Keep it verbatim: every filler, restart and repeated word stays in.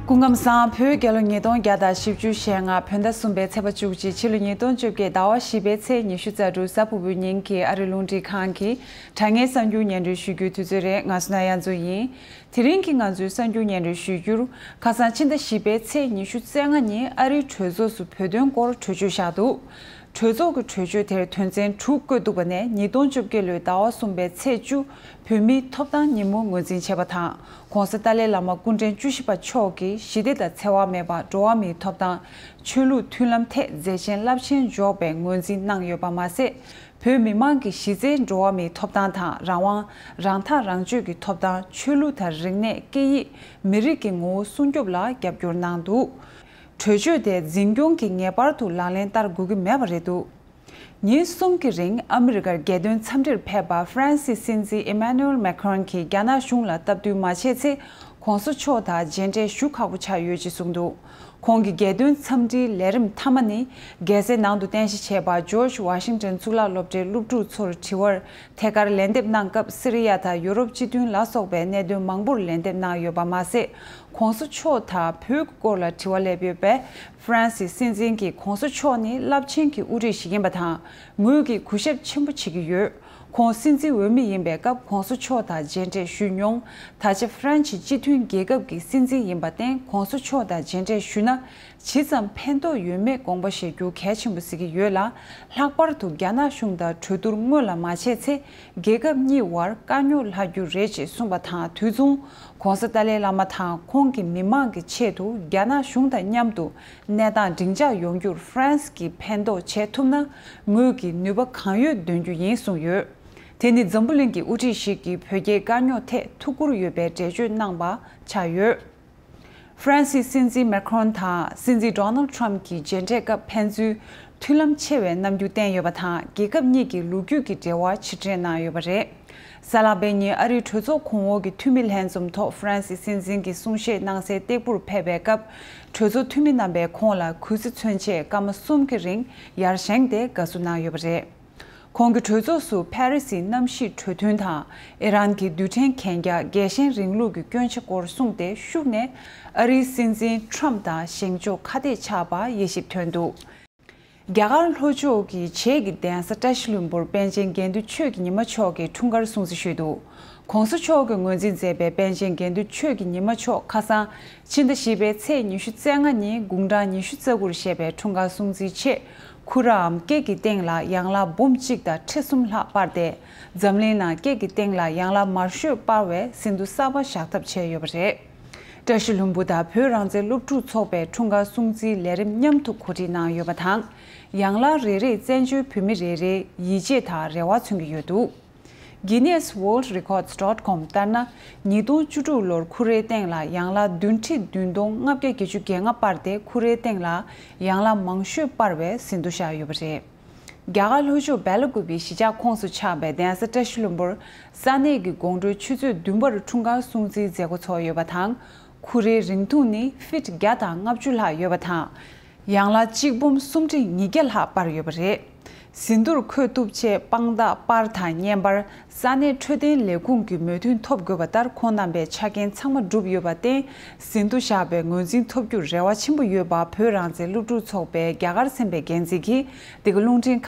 སྐུ་ཁམས་བཟང་། བོད་རྒྱལ་ལོ་ཉིས་སྟོང་བརྒྱ་དང་བཞི་བཅུ་ཞེ་ལྔ་བོད་ཟླ་གསུམ་པའི་ཚེས་པ་བཅུ་གཅིག་ཕྱི་ལོ་ཉིས་སྟོང་བཅོ་བརྒྱད་ཟླ་བ་བཞི་པའི་ཚེས་ཉི་ཤུ་རྩ་དྲུག་གཟའ་ཕུར་བུའི་ཉིན་གྱི་ཨ་རི་རླུང་འཕྲིན་ཁང་གི་དྲ་བརྙན་གསར་འགྱུར་སྙན་སྒྲོན་ཞུ་རྒྱུའི་དུས་ཚོད་རེད། ང་སུ་ན་གཡང་མཚོ་ཡིན། དེ་རིང་གི་ང་ཚོའི་གསར་འགྱུར་སྙན་སྒྲོན་ཞུ་རྒྱུར། ཁ་སང་ཕྱི་ཟླ་བཞི་པའི་ཚེས་ཉི་ཤུ་རྩ་ལྔ་ཉིན་ཨ་རིའི་གྲོས་ཚོགས་སུ་བོད་དོན་སྐོར་གྲོས་ཆོད་བཞག་འདུག་གྲོས་ཚོགས་ཀྱི་གྲོས་ཆོད་དེར་དོན་ཚན་དྲུག་བཀོད་འདུག་པ་ནས། ཉིས་སྟོང་བཅོ་བརྒྱད་ལོའི་ཟླ་བ་གསུམ་པའི་ཚེས་བཅུ་བོད་མིའི་ཐོབ་ཐང་ཉིན་མོ་ངོས་འཛིན་བྱས་པ་དང་། ྋགོང་ས་ཏཱ་ལའི་བླ་མ་སྐུ་ཕྲེང་བཅུ་བཞི་པ་མཆོག་གིས་ཞི་བདེ་དང་འཚེ་བ་མེད་པ། འགྲོ་བ་མིའི་ཐོབ་ཐང་། ཆོས་ལུགས་མཐུན་ལམ་ཐད་མཛད་ཆེན་རླབས་ཆེན་འཇོག་པའི་ངོས་འཛིན་གནང་ཡོད་པ་མ་ཟད། བོད་མི་མང་གི་གཞི་རྩའི་འགྲོ་བ་མིའི་ཐོབ་ཐང་དང་། རང་དབང་། རང་ཐག་རང་གཅོད་ཀྱི་ཐོབ་ཐང་། ཆོས་ལུགས་དང་རིག་གནས། སྐད་ཡིག་མི་རིགས་ཀྱི་ངོ་བོ་སྲུང་སྐྱོབ་ལ་རྒྱབ་སྐྱོར་གནང་འདུག་གྲོས་ཆོད་དེ་འཛིན་སྐྱོང་གིས་ངེས་པར་དུ་ལག་ལེན་བསྟར་དགོས་ཀྱི་མེད་པ་རེད་འདུག་ཉིན་གསུམ་གྱི་རིང་ཨ་མི་རི་ཀར་རྒྱལ་དོན་འཚམས་འདྲིར་ཕེབས་པ་ཧྥ་རན་སིའི་སྲིད་འཛིན་ཨི་མ་ནུ་ཨེལ་མེ་ཁ་རོན་གྱིས་རྒྱ་ནག་གཞུང་ལ་སྟབས་བསྟུན་མ་བྱས་ཚེ། ྋགོང་ས་མཆོག་དང་མཇལ་འཕྲད་ཞུ་ཁག་པོ་ཆགས་ཡོད་ཅེས་གསུངས་འདུག་ཁོང་གི་རྒྱལ་དོན་འཚམས་འདྲིའི་ལས་རིམ་མཐའ་མ་ནི། རྒྱལ་སའི་ནང་དུ་རྟེན་གཞི་བྱས་པ་ཇོརྗ་ཝ་ཤིང་ཏོན་གཙུག་ལག་སློབ་གྲྭའི་སློབ་ཕྲུག་ཚོར་དྲི་བར་ཐད་ཀར་ལན་འདེབས་གནང་སྐབས། སི་རི་ཡ་དང་ཡུ་རོབ་སྤྱི་མཐུན་ལ་སོགས་པའི་གནད་དོན་མང་པོར་ལན་འདེབས་གནང་ཡོད་པ་མ་ཟད། ྋགོང་ས་མཆོག་དང་བོད་ཀྱི་སྐོར་ལ་དྲི་བ་སླེབས་ཡོད་པས། ཧྥ་རན་སིའི་སྲིད་འཛིན་གྱིས་ྋགོང་ས་མཆོག་ནི་རླབས་ཆེན་གྱི་དབུ་ཁྲིད་ཞིག་ཡིན་པ་དང་། ངོས་ཀྱིས་གུས་ཞབས་ཆེན་པོ་བྱེད་ཀྱི་ཡོད། ཁོང་སྲིད་འཛིན་འོས་མི་ཡིན་པའི་སྐབས་ྋགོང་ས་མཆོག་དང་མཇལ་འཕྲད་ཞུས་མྱོང་། ད་ཆ་ཧྥ་རན་སི་སྤྱི་མཐུན་རྒྱལ་ཁབ་ཀྱི་སྲིད་འཛིན་ཡིན་པར་བརྟེན། ྋགོང་ས་མཆོག་དང་མཇལ་འཕྲད་ཞུས་ན། ཇི་ཙམ་ཕན་ཐོགས་ཡོད་མེད་དགོངས་པ་བཞེས་རྒྱུ་གལ་ཆེན་པོ་གཟིགས་ཀྱི་ཡོད་ལ། ལྷག་པར་དུ་རྒྱ་ནག་གཞུང་དང་གྲོས་བསྡུར་སྔོན་ལ་མ་བྱས་ཚེ། རྒྱལ་ཁབ་གཉིས་བར་དཀའ་རྙོག་ལྷག་རྒྱུ་རེད་ཅེས་གསུངས་པ་དང་། དུས་མཚུངས་ྋགོང་ས་ཏཱ་ལའི་བླ་མ་དང་ཁོང་གི་མི་མང་གི་ཆེད་དུ་རྒྱ་ནག་གཞུང་དང་མཉམ་དུ་གནས་སྟངས་འབྲིང་ཆགས་ཡོང་རྒྱུར་ཧྥ་རན་སི་གིས་ཕན་ཐོགས་བྱེད་ཐུབ་ན། ངོས་ཀྱིས་ནུས་པ་གང་ཡོད་འདོན་རྒྱུ་ཡིན་གསུངས་ཡོད། དེ་ནི་འཛམ་བུ་གླིང་གི་དབུ་ཁྲིད་ཞིག་གིས་བོད་རྒྱའི་དཀའ་རྙོག་ཐད་ཐུགས་ཁུར་ཡོད་པའི་འགྲེལ་བརྗོད་གནང་པ་ཆགས་ཡོད། ཧྥ་རན་སིའི་སྲིད་འཛིན་མེ་ཁ་རོན་དང་སྲིད་འཛིན་ཌོ་ནལ་ཁྲམ་གྱི་མཇལ་འཕྲད་སྐབས་ཕན་ཚུན་མཐུན་ལམ་ཆེ་བའི་རྣམ་འགྱུར་བསྟན་ཡོད་པ་དང་། རྒྱལ་ཁབ་གཉིས་ཀྱི་ལོ་རྒྱུས་ཀྱི་འབྲེལ་བ་ཕྱིར་དྲན་གནང་ཡོད་པ་རེད། གཟའ་ལྷག་པའི་ཉིན་ཨ་རིའི་གྲོས་ཚོགས་གོང་འོག་གི་འཐུས་མི་ལྷན་འཛོམས་ཐོག་ཧྥ་རན་སིའི་སྲིད་འཛིན་གྱིས་གསུང་བཤད་གནང་སའི་སྟེགས་བུར་ཕེབས་པའི་སྐབས། གྲོས་ཚོགས་འཐུས་མི་རྣམ་པས་ཁོང་ལ་གུས་བརྩི་མཚོན་ཆེད་སྐར་མ་གསུམ་གྱི་རིང་ཡར་བཞེངས་ཏེ་དགའ་བསུ་གནང་ཡོད་པ་རེད། ཁོང་གིས་གྲོས་ཚོགས་སུ་ཕ་རི་སིའི་གནམ་གཤིས་གྲོས་མཐུན་དང་། ཨི་རན་གྱི་རྡུལ་ཕྲན་གན་རྒྱ། རྒྱལ་ཞེན་རིང་ལུགས་ཀྱི་སྐྱོན་ཆ་སྐོར་གསུངས་ཏེ། ཤུགས་ནས་ཨ་རིའི་སྲིད་འཛིན་ཁྲམ་དང་བཞེངས་ཕྱོགས་ཁ་གཏད་ཆགས་པ་དབྱེ་ཞིབ་ཐོན་འདུག་རྒྱ་གར་ལྷོ་ཕྱོགས་ཀྱི་བྱེས་ཀྱི་གདན་ས་བཀྲ་ཤིས་ལྷུན་པོར་པཎ་ཆེན་དགེ་འདུན་ཆོས་ཀྱི་ཉི་མ་མཆོག་གི་འཁྲུངས་སྐར་སྲུང་བརྩི་ཞུས་འདུག ྋགོང་ས་མཆོག་གིས་ངོས་འཛིན་མཛད་པའི་པཎ་ཆེན་དགེ་འདུན་ཆོས་ཀྱི་ཉི་མ་མཆོག་ཁ་སང་ཕྱི་ཟླ་བཞི་པའི་ཚེས་ཉི་ཤུ་རྩ་ལྔ་ཉིན་དགུང་གྲངས་ཉི་ཤུ་རྩ་དགུར་བཞེས་པའི་འཁྲུངས་སྐར་སྲུང་བརྩིའི་ཆེད། ཁུ་རའམ་སྐེ་གི་སྟེང་ལ་ཡན་ལག་འབུམ་གཅིག་དང་ཁྲི་གསུམ་ལྷག་སྤར་ཏེ། འཛམ་གླིང་ནང་སྐེ་གི་སྟེང་ལ་ཡན་ལག་མར་ཤོད་སྤར་བའི་ཟིན་ཐོ་གསར་པ་བཞག་ཐབས་བྱས་ཡོད་པ་རེད། བཀྲ་ཤིས་ལྷུན་པོ་དང་བོད་རང་བཙན་སློབ་ཕྲུག་ཚོགས་པས་འཁྲུངས་སྐར་སྲུང་བརྩིའི་ལས་རིམ་མཉམ་དུ་གོ་སྒྲིག་གནང་ཡོད་པ་དང་། ཡན་ལག་རེ་རེས་བཙན་བྱོལ་བོད་མི་རེ་རེའི་ཡིད་ཆེས་དང་རེ་བ་མཚོན་གྱི་ཡོད་འདུག Guinness World Records dot com ལྟར་ན། ཉིས་སྟོང་བཅུ་དྲུག་ལོར་ཁུ་རའི་སྟེང་ལ་ཡན་ལག་བདུན་ཁྲི་བདུན་སྟོང་ལྔ་བརྒྱ་བརྒྱད་ཅུ་གྱ་ལྔ་སྤར་ཏེ། ཁུ་རའི་སྟེང་ལ་ཡན་ལག་མང་ཤོས་སྤར་བའི་ཟིན་ཐོ་བཞག་ཡོད་པ་རེད། རྒྱ་གར་ལྷོ་ཕྱོགས་སྦེལ་ཀོབ་པི་གཞིས་ཆགས་ཁོངས་སུ་ཆགས་པའི་གདན་ས་བཀྲ་ཤིས་ལྷུན་པོར་ས་གནས་ཀྱི་དགོང་དྲོའི་ཆུ་ཚོད་བདུན་པར་འཁྲུངས་སྐར་སྲུང་བརྩིའི་མཛད་སྒོ་ཚོགས་ཡོད་པ་དང་། ཁུ་རའི་རིང་ཐུང་ནི་ཕིཊ་བརྒྱ་དང་ལྔ་བཅུ་ལྷག་ཡོད་པ་དང་། ཡན་ལག་གཅིག་འབུམ་སུམ་ཁྲི་ཉིས་བརྒྱ་ལྷག་སྤར་ཡོད་པ་རེད། ཟིན་ཐོར་འཁོད་ཐུབ་ཆེད་དཔང་རྟགས་པར་དང་བརྙན་པར། ས་གནས་འཕྲོད་བསྟེན་ལས་ཁུངས་ཀྱི་མོས་མཐུན་ཐོབ་དགོས་པ་ལྟར། ཁོང་རྣམ་པས་ཆ་རྐྱེན་ཚང་མ་བསྒྲུབས་ཡོད་པར་བརྟེན། ཟིན་ཐོ་བཞག་པའི་ངོས་འཛིན་ཐོབ་རྒྱུར་རེ་བ་ཆེན་པོ་ཡོད་པ། བོད་རང་བཙན་སློབ་ཕྲུག་ཚོགས་པའི་རྒྱ་གར་ཚན་པའི་འགན་འཛིན་གྱིས་འདི་ག་རླུང་འཕྲིན་